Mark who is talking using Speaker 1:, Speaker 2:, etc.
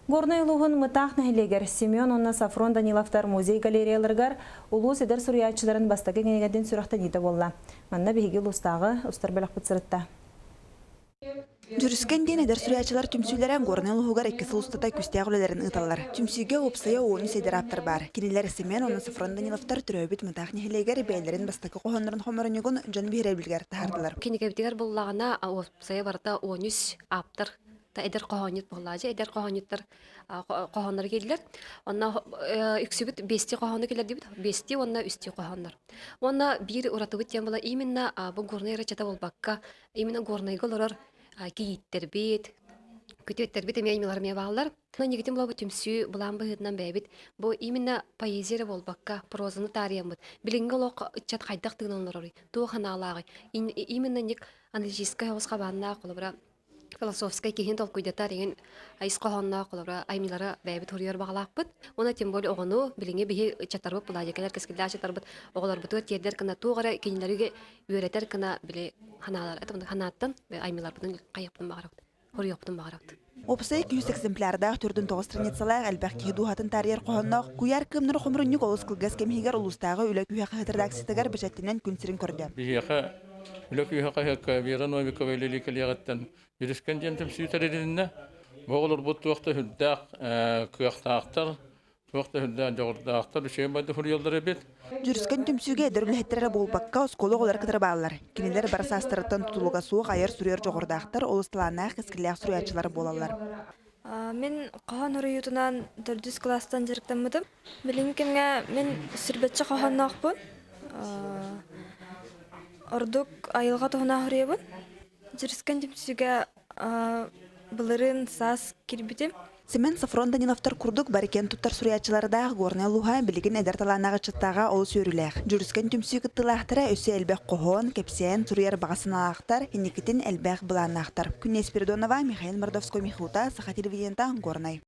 Speaker 1: Горнай улууһун Мытаах нэһилиэгэр Семен уонна Софрон Даниловтар музей галереяларыгар улуус эдэр суруйааччыларын бастакы кинигэтин сүрэхтэниитэ буолла. Манна биһиги улуустааҕы устар бөлөхпүт сырытта.
Speaker 2: Дьүрүскэн диэн эдэр суруйааччылар түмсүүлэрэ Горнай улууһугар икки сыл устата күүстээх үлэлэрин ыыталлар. Түмсүүгэ уопсайа 13 эдэр ааптар баар. Кинилэр Семен уонна Софрон Даниловтар төрөөбүт Мытаах нэһилиэгэр бэйэлэрин бастакы хоһооннорун хоморунньугун дьон биһирэбилигэр таһаардылар.
Speaker 3: Кинигэбитигэр буллаҕына уопсайа барыта 13 ааптар эдэр хоһоонньут буоллаачы. Эдэр хоһоонньуттар хоһооннор киирдилэр. Онно үксүбүт биэстии хоһоону киллэрдибит. Биэстии уонна үстүү хоһооннор. Уонна биир уратыбыт диэн була именно бу Горнай ырачата буолбакка, именно Горнайга олорор кийииттэрбит, күтүөттэрбит эмиэ аймалар эмиэ бааллар. Нигитин була бу түмсүү былаан быһыытынан бэйэбит бу именно поэзия эрэ буолбакка, прозаны таарыйаммыт. Билиҥҥи олох ыччат хайдах тыынан олороруй, туох санаалааҕый? Именно ник аналитическай оҕус хабааннаах, холобура, философскай киһини толкуйдатар иҥин ис хоһоонноох холобура айымньылары бэйэбит суруйар баҕалаахпыт. Уонна тем более оҕону билиҥҥи биһи ыччаттарбыт былаадьакалар кэскиллээх ыччаттарбыт оҕолорбутугар тиэрдэр гына туох эрэ кинилэргэ үөрэтэр гына били ханаалар ханааттан айымньыларбытын хайыахпытын баҕарабыт, хоруйуохпутун баҕарабыт.
Speaker 2: Уопсай күүс экземплярдаах төрдүн тоҕус страницалаах элбэх киһи дууһатын таарыйар хоһоонноох куйаар кыымнары хомурунньук олус кылгас кэм иһигэр улуустааҕы үлэ күүһэ хаһыат редакциятыгар бэчээттэнэн күн сирин көрдө.
Speaker 4: Биһиэхэ Үлэ күүһэ хаһыакка Вера Новикова үлэлии кэлиэҕиттэн Дьүрүскэн диэн түмсүү тэрилиннэ. Бу оҕолорбут туох да сүрдээх кыахтаахтар, туох да сүрдээх дьоҕурдаахтар, үчүгэй байды суруйаллар эбит.
Speaker 2: Дьүрүскэн түмсүүгэ эдэр үлэһиттэр эрэ буолбакка, оскуола оҕолоро кытары бааллар. Кинилэр бары саастарыттан тутулуга суох айар-суруйар дьоҕурдаахтар, олус талааннаах кэскиллээх суруйааччылар буолаллар.
Speaker 5: Мин хоһоон уруйуутунан төрдүс кылаастан дьарыктаммытым. Билиҥҥи кэмҥэ мин сүрбэччэ хоһоонноохпун. Ордук айылҕа туһунан суруйабын. Дьүрүскэн түмсүүгэ былырыын саас киирбитим.
Speaker 2: Семен Софрон Даниловтар курдук бары киэн туттар суруйааччылардаах Горнай улууһа билигин эдэр талааннаах ыччаттааҕа олус үөрүүлээх. Дьүрүскэн түмсүү кыттыылаахтара өссө элбэх хоһоон, кэпсээн суруйар баҕа санаалаахтар, инникитин элбэх былааннаахтар. Күннэй Спиридонова, Михаил Мордовской, Михута, Саха телевидениета, Горнай.